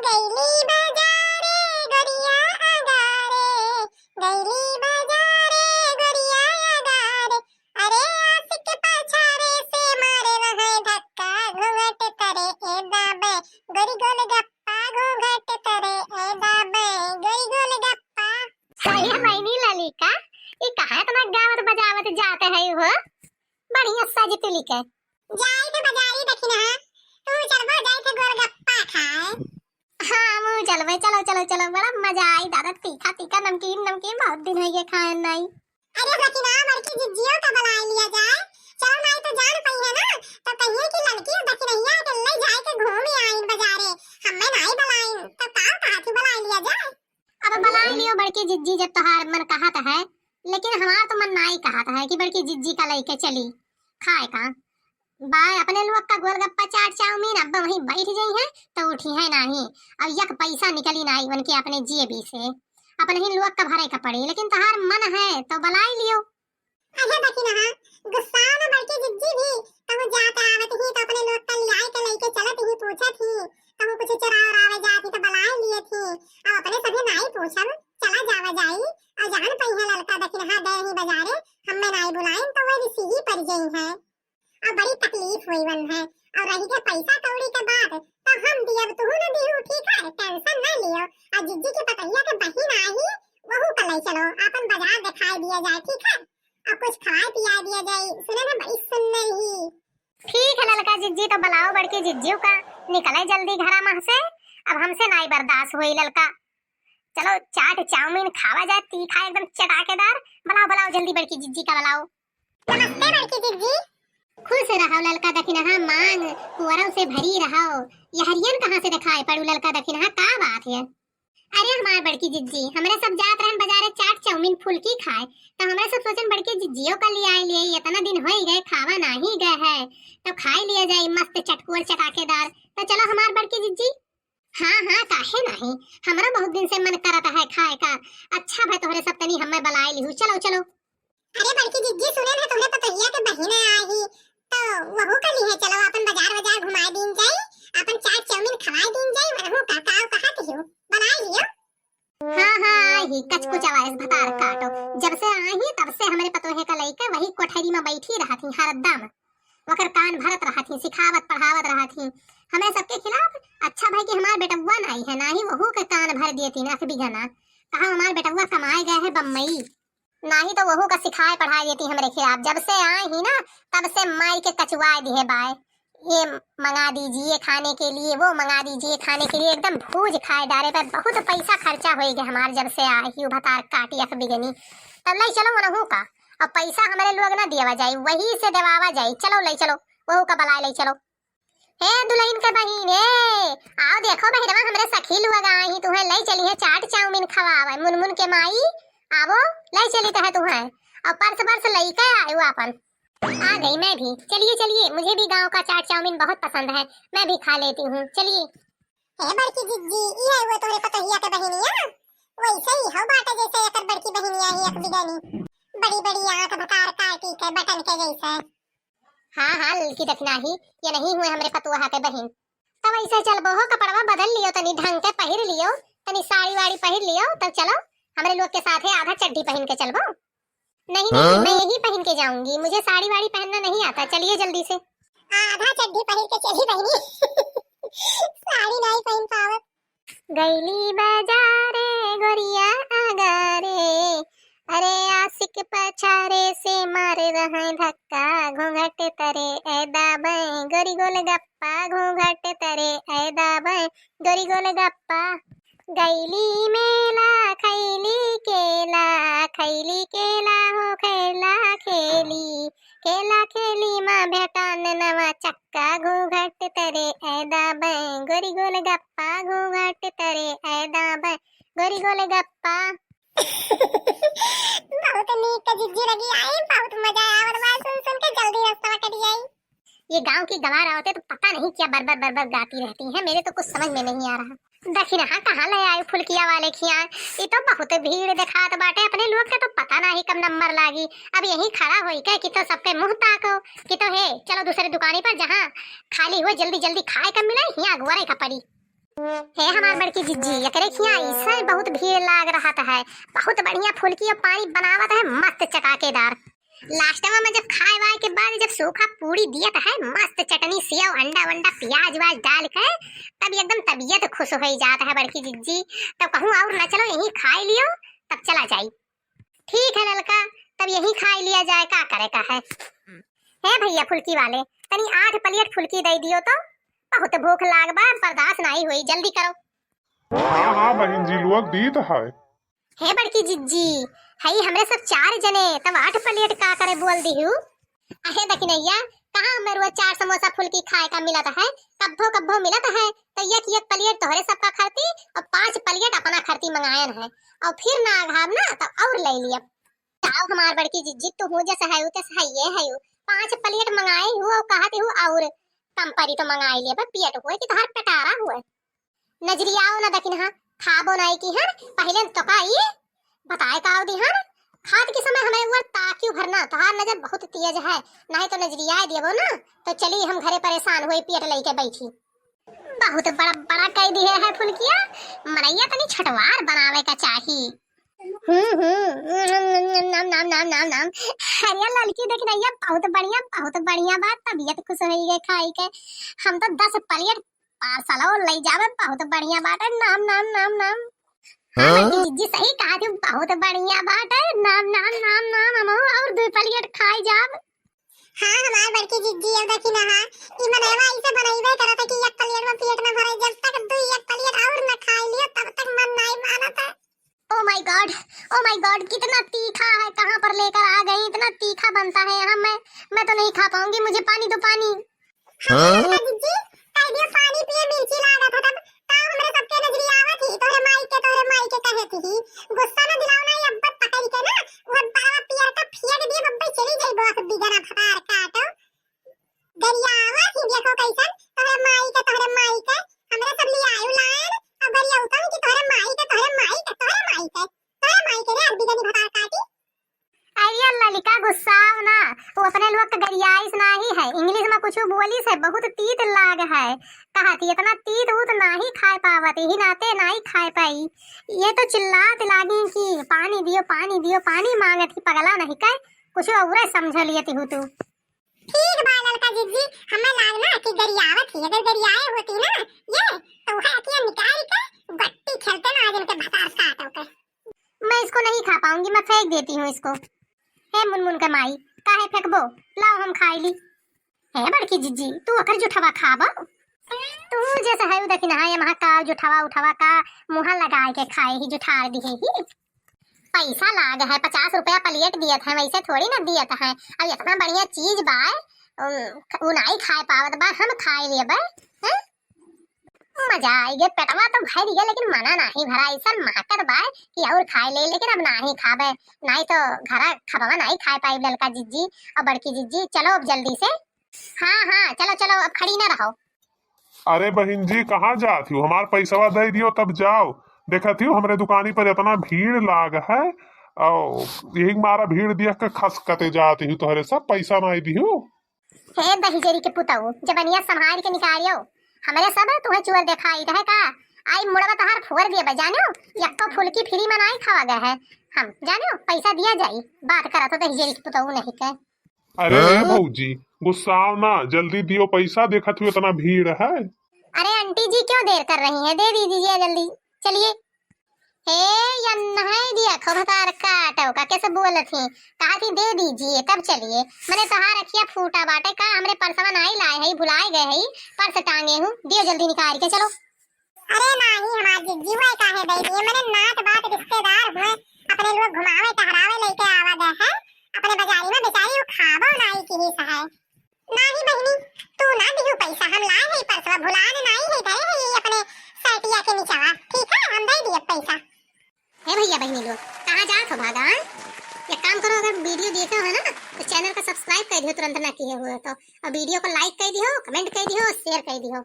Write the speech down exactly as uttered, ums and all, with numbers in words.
गइली बाजारे गोरिया अगारे, गइली बाजारे गोरिया अगारे, अरे आशिक पछारे से मारे रहै धक्का, घूंघट तरे ए दाबे गोरी गोलगप्पा, घूंघट तरे ए दाबे गोरी गोलगप्पा। अरे बहिनी ललिका, ई कहाँ इतना गावत बजावत जात है हो? बढ़िया सज तुली के। जाई थे बजारी दखिनहा, तू चलबो जाई थे गोलगप्पा खाए। हाँ, हमहू चलबे, चलो, चलो, चलो, बड़ा मजा आई दादा, तीखा, तीखा, नमकीन, नमकीन, बहुत दिन होइ गए खाए नाई। अरे दखिनहा, बड़की जिज्जियो का बुलाए लिया जाए, चलो नाई तो जान पइहे ना, तो कहिए कि ललकी दखिनहिया के ले जाए के घूम आइन बजारे, हमें नाई बुलाइन, तो का कहा थी बुलाए लिया जाए। अब बुलाए लियो बड़की जिज्जी, जब तोहार मन कहत है, लेकिन हमार तो मन नाई कहत है कि बड़की जिज्जी का लइके चली खाए का। बाय अपने लोग का गोलगप्पा चाट चाउमीन, अब वहीं बैठ जाई है तो उठी है नाही। अब यक पैसा निकली नाही उनके अपने जेबी से, अपने ही लोग का भरे का पड़ी, लेकिन तोहार मन है तो बुलाए लियो। अरे दखिनहा, गुस्सा न बड़की जिज्जी भी, कहूँ जात आवत ही तो अपने लोग का लियाए के लइके चलत ही, पूछत ही, कहूँ कुछ चोरा ओरावे जात ही तो बुलाए लिए थी। अब अपने सभी नाई पूछब, चला जावा जाई। और जान पइहे ललका दखिनहा गए ही बजारे, हमें नाई बुलाइन तो वह रिसीही पड़ गई है। और बड़ी तकलीफ हुई वन है। और रही के पैसा कौड़ी के बात, तो हम दियब, तू न दिहू, ठीक है, टेंशन ना लियो। और जिज्जी की पतहिया के बहिन आई, वहू का ले चलो, आपन बाजार दिखाई दिया जाए, ठीक है। और कुछ खवाए पियाए दिया जाए, सुने ना बड़ी सुंदर ही। ठीक है ललका जिज्जी, तो बुलाओ बड़की जिज्जियों का, निकले जल्दी घरा मह से, अब हमसे नाई बर्दाश्त हुई ललका। चलो चाट चाउमीन खावा जाए, तीखा एकदम चटाकेदार। बुलाओ बुलाओ जल्दी बड़की जिज्जी का बुलाओ। नमस्ते बड़की जिज्जी। खुश रहो ललका दखिनहा मांग, कुंवरों से भरी रहो। यहरियन कहाँ से दिखाई पड़ू ललका दखिनहा, का बात है? अरे हमार बड़की जिज्जी, हमरे सब जात रहन बजारे चाट चाउमीन फुल्की खाए, तो हमरे सब सोचन बड़की जिज्जियों का लियाए लिए, इतना दिन होइ गए खावा नाही गए है, तो खाए लिया जाए मस्त चटकोर चटाकेदार। तो चलो हमार बड़की जिज्जी। हाँ हाँ, काहे नाही, हमरो बहुत दिन से मन करत है खाए का। अच्छा भाई तोहरे सब तनी हमें बुलाए लिहू, चलो चलो। अरे बड़की जिज्जी, सुने है तोहरे पतोहिया के बहिन आई, तो वहू का लिहे चलो, अपन बाजार बाजार घुमाए दीन जाई, अपन चाट चाउमीन खवाए दीन जाई, वहू का काव कहा कहियो, बुलाए लियो। हाँ हाँ, आई ही कचकुच आवाज भतार काटो, जब से आई ही तब से हमरे पतोहे का लइके वही कोठरी में बैठी रहत ही हरदम। वकर कान भरत रहत ही, सिखावत पढ़ावत रहत ही हमरे सबके खिलाफ। अच्छा भाई कि हमार बेटउआ नाई है, नाही वहू के कान भर दिए तीन अख बिगना। कहा हमार बेटउआ कमाए गए है बम्बई, नाही तो वहू का सिखाए पढ़ाए देती हमरे खिलाफ। जब से आए ही ना, तब से माई के कचुआए दिहे बाय। ये मंगा दीजिए खाने के लिए, वो मंगा दीजिए खाने के लिए, एकदम भूज खाए डारे पे। बहुत पैसा खर्चा होई गए हमार, जब से आए ही भतार काटी अख बिगनी। तब ले चलो उनहू का, अब पैसा हमरे लोग ना दियावा जाई, वही से देवावा जाई। चलो ले चलो, वहू का बुलाए ले चलो। हे दुल्हन के बहिन, हे, आओ देखो बहिरवा, हमरे सखी लोग आई ही, तुहे ले चली है चाट चाउमीन खवावे। मुनमुन के माई, आवो, ले चली तहे तुहे। और पर्स वर्स लइके आयो आपन। आ गई मैं भी। चलिए चलिए, मुझे भी गांव का चाट चाउमीन बहुत पसंद है, मैं भी खा लेती हूँ। चलिए। हे बड़की जिज्जी, ई है वो तोहरे पतोहिया के बहिनिया? वैसे ही हो बाटे जैसे एकर बड़की बहिनिया ही एक बिगनी। बड़ी बड़ी आंख भतार काटी के बटन के जैसे। हाँ हाँ ललकी दखिनही, ये नहीं हुए हमरे पतोहा के बहिन। तब ऐसे चलबो हो, कपड़वा बदल लियो, तनी ढंग के पहिर लियो, तनी साड़ी वाड़ी पहिर लियो, तब चलो हमरे लोग के साथे आधा चड्ढी पहिन के चलबो। नहीं नहीं, हाँ? मैं यही पहिन के जाऊंगी, मुझे साड़ी वाड़ी पहनना नहीं आता। चलिए जल्दी से। आधा चड्ढी पहिर के चली बहिनी। साड़ी नहीं पहिन पावत। गइली बाजारे गोरिया अगारे, अरे आशिक पछारे से मारे रहै धक्का, घूंघट तरे ए दाबै, गोरी गोलगप्पा घूंघट तरे ए दाबै, गोरी गोलगप्पा। गइली मेला खइली केला, खइली केला हो खेला खेली, केला खेली मा भेटान नवा चक्का, घूंघट तरे ए दाबै, गोरी गोलगप्पा घूंघट तरे ए दाबै, गोरी गोलगप्पा। बहुत नीक जिज्जी लगी आई, बहुत मजा आवत बा सुन सुन के, जल्दी रस्तवा कट जाई। ये गांव की गंवार औरतें तो पता नहीं क्या बरबर बरबर गाती रहती हैं, मेरे तो कुछ समझ में नहीं आ रहा। दखिनहा कहाँ ले आए फुलकिया वाले खिया, ये तो बहुत भीड़ दिखात बाटे, अपने लोग के तो पता नहीं कब नंबर लागी। अब यहीं खड़ा होई के कि तो सबके मुंह ताको कि तो हे चलो दूसरे दुकानी पर जहाँ खाली हुए जल्दी जल्दी खाए का मिले, हियाँ अगुवरे का पड़ी। हे हमार बड़की जिज्जी, एकरे खिया ऐसे बहुत भीड़ लाग रहत है। बहुत बढ़िया फुलकी और पानी बनावत है, मस्त चटाकेदार। लास्टवा में जब खाए वाए के बाद जब सूखा पूड़ी दियत है, मस्त चटनी, सेव, अंडा वंडा, प्याज व्याज डाल के, तब एकदम तबीयत खुश हो जात है बड़की जिज्जी। तब कहूँ और न चलो, यहीं खाए लियो, तब चला जाई। ठीक है ललका, तब यहीं खाए लिया जाए, का करे का है। हे भैया फुलकी वाले, तनी आठ प्लेट फुलकी दे दियो तो, बहुत भूख लाग बा, बर्दाश्त नहीं हुई, जल्दी करो। हाँ, हाँ, बहिन जी, लोग दीत है। हे बड़की जिज्जी, हई हमरे सब चार जने, तब आठ प्लेट का करे बोल दिहू? अहे दखिनैया, कहाँ हमें रोज चार समोसा फुलकी खाए का मिलत है? कब्बो कब्बो मिलत है, तो एक एक प्लेट तोहरे सबका खरती और पाँच प्लेट अपना खरती मंगायन है, और फिर ना अघाब ना तो और ले लिया। जाओ हमार बड़की जिज्जी, तू हूँ जस है, तस है, ये है, पाँच प्लेट मंगाए हूँ और कहती हूँ और कम परी तो मंगाए लिया, बस पेट हुए कि तोहार पेटारा हुए। नजरियाओ ना दखिनहा, खाबो नाई की हन, पहिले तो का ई बताए का दिहन, खात के समय हमें ऊपर ताकियो भरना, तोहार नजर बहुत तेज है, नहीं तो नजरियाए देबो ना, तो चली हम घरे परेशान हुए पेट लेके बैठी। बहुत बड़ा बड़ा कह दिए है फुलकिया, मनैया तनी छटवार बनावे का चाही। हम्म, हम्म, नाम, नाम, नाम, नाम, नाम। अरे ललकी दखिनैया, बहुत बढ़िया, बहुत बढ़िया बात, तबीयत खुश हो गई खाई के। हम तो दस प्लेट पार्सल और ले जावे, बहुत बढ़िया बात है। नाम, नाम, नाम, नाम। हाँ, हाँ? बड़की जिज्जी सही कहा थी, बहुत बढ़िया बात है। नाम, नाम, नाम, नाम, हम और दो प्लेट खाई जाब। हाँ, हमार बड़की जिज्जी, अब देखी ना, हाँ, ई मनैवा ऐसे बनैबे करत है कि एक प्लेट में पेट न भरे, जब तक दू एक प्लेट और न खाई लियो, तब तक मन नहीं मानत है। Oh my God, oh my God, कितना तीखा है, कहाँ पर लेकर आ गई, इतना तीखा बनता है यहाँ। मैं, मैं तो नहीं खा पाऊंगी, मुझे पानी दो, पानी। हाँ? जिज्जी, कह दियो पानी पिए, मिर्ची लागत है तब। का हमरे सबके नजरियावत ही, तोहरे माई के, तोहरे माई के कहे थी। गुस्सा न दिलाओ ना, ये अब्बत पकड़ के ना, वो बड़वा पियर का फेंक दिए, बब्बे चली जाई, बहुत बिगना भतार काटो। गरियावत ही देखो कैसन, तोहरे माई के, तोहरे माई के, हमरे सब लियायु लायन, अब गरियावत ही कि तोहरे माई के, तोहरे माई के, तोहरे माई के, तोहरे माई के रे, अब बिगनी भतार काटी। अरे ललिका गुस्साओ ना, वो अपने लोग के गरियाइस नाही है, English में कुछ बोलिस है, बहुत तीत लाग है। कहा थी इतना तीत उत नाही खाए पावत, यही नाते नाही खाए पाई। ये तो चिल्लात लागी कि पानी दियो, पानी दियो, पानी मांगत ही, पगला नहीं कह, कुछ और समझ लिए तिहु तू। ठीक बा ललका जिज्जी, हमें लाग ना कि गरियावत ही, अगर गरियाए होती ना ये, तो वह अखियां निकाल के गट्टी खेलते ना आज इनके भतार काटो के। मैं इसको नहीं खा पाऊंगी, मैं फेंक देती हूँ इसको। हे मुनमुन के माई, काहे फेंकबो? लाओ हम खाई ली। हे बड़की जिज्जी, तू ओकर जुठवा खाबो? तू जैसे है उ देखी ना, ये महाकाल जुठवा उठवा का मुँह लगाए के खाए ही, जुठार दिहे ही। पैसा लाग है, पचास रुपया प्लेट दियत है, वैसे थोड़ी ना दियत है। अब इतना बढ़िया चीज बा, उम, उ नाई खाए पावत बा, हम खाए लेबे, हैं? मजा आई गे, पेटवा तो भर गया, लेकिन मना नाही भरा, ऐसा महकत बा कि और खाए ले, लेकिन अब नाही खाबे, नाही तो घरा खबवा नाही खाए पाई ललका जिज्जी और बड़की जिज्जी। चलो अब जल्दी से। हाँ, हाँ, चलो, चलो, अब खड़ी ना रहो। अरे बहिन जी, कहाँ जात हो? हमार पैसवा दे दियो तब जाओ। देखत हो हमरे दुकानी पर इतना भीड़ लाग है, और यही मारा भीड़ देख के खसकते जात हो, तोहरे सब पैसा नाही दियो। हे दहिजरी के पुतऊ, जबनिया संभाल के निकालियो। हमरे सब तुहे चोर देखाई रहे का? आई मुड़वा तहार फोड़ देबे, जानियो? यक्को फुलकी फ्री में नाही खावा गए है हम, जानियो? पैसा दिया जाई। बात करत हो दहिजरी के पुतऊ नहीं के। अरे हाँ? भौजी, गुस्साओ ना, जल्दी दियो पैसा, देखत हो इतना भीड़ है। अरे आंटी जी, क्यों देर कर रही हैं? दे दीजिए जल्दी, चलिए। हे यन्नहै दिया खो भतार काटो का कैसे बोलत ही? कहा थी दे दीजिए तब चलिए। मने तोहार अखिया फूटा बाटे का? हमरे पर्सवा नाही लाए है, भुलाए गए है, पर्स टांगे हूँ, दियो जल्दी निकाल के चलो। अरे नाही हमार जिज्जी, वह काहे दे दिए? मने नात बात रिश्तेदार हुए, अपने लोग घुमावे टहरावे लेके आवा गए है, अपने बाजारी में बेचारी वो खाबो नाही की ही सहाय। नाही बहिनी, तू ना दिहू पैसा, हम लाए है पर्सवा, भुलान नाही है, धरे है ये अपने सैटिया के निचवा, ठीक है, हम दे दिए पैसा। हे भैया बहिनी लोग, कहाँ जात हो भागा, हैं? एक काम करो, अगर वीडियो देखे हो ना तो चैनल का सब्सक्राइब कर दियो, तुरंत ना किए हुए तो, और वीडियो को लाइक कर दियो, कमेंट कर दियो, शेयर कर दियो।